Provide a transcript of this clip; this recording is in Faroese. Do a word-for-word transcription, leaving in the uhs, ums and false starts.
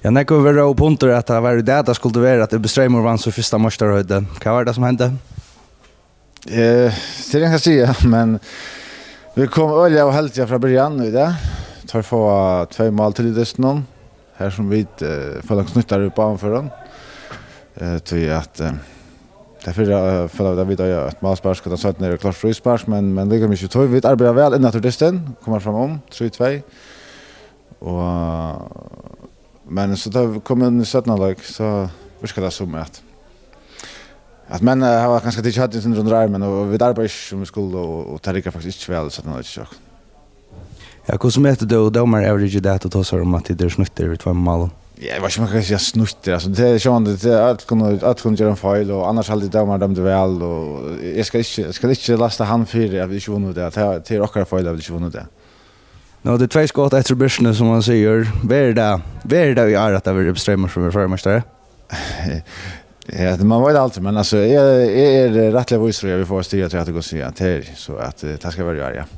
Ja, nógv hevur verið upp undir, at tað var í dag, tað skuldi vera, at Ibbi Streymur vann sítt fyrsta meistaraheiti. Hvat var tað, sum hendi? Eh, tað er einki at siga, men vit komu øgiliga óheldiga frá byrjan í dag. Teir fáa tvey mál til í dystinum, har sum vit, eh, føla okkum snýttar í báðum førum. Eh, tí at, eh, tað fyrra, eh, føla vit, at vit eiga eitt málspark, og tað seinna er klárt fríspark, men, men líka mikið tí vit arbeiða væl inn aftur dystin, koma fram um trý tvey. Og, men so tá vit koma inn í seinna hálvleik, so virkar tað sum at, at menn, eh, hava kanska tikið høvdið sindur undir armin, og vit arbeiða ikki sum vit skulu, og, og tað riggar faktiskt ikki væl í seinna hálvleik hjá okkum. Ja, hvussu metir tú dómaraavrik í dag, tú tosar um, at tit eru snýttir við tveimum málum? Ja, eg veit ikki, um man kann siga snýttir, altso, tað er sjálvandi, tað er, øll kunnu, øll kunnu gera ein feil, og annars haldi eg dómarin dømdi væl, og eg skal ikki, eg skal ikki lasta hann fyri, at vit ikki vunnu tað. Tað, tað er okkara feil, at vit ikki vunnu tað. Nú, tað er tvey skot eftir í byrjuni, sum man sigur. Verður tað, verður tað í ár, at tað verður Ibbi Streymur, sum verður føroyameistari? Ja, man veit aldri, men, altso, eg, eg eri rættiliga vísur í, at vit fáa stig afturat, hvussu eg sigi, tað er, so at, eh, tað skal vera í ár, ja.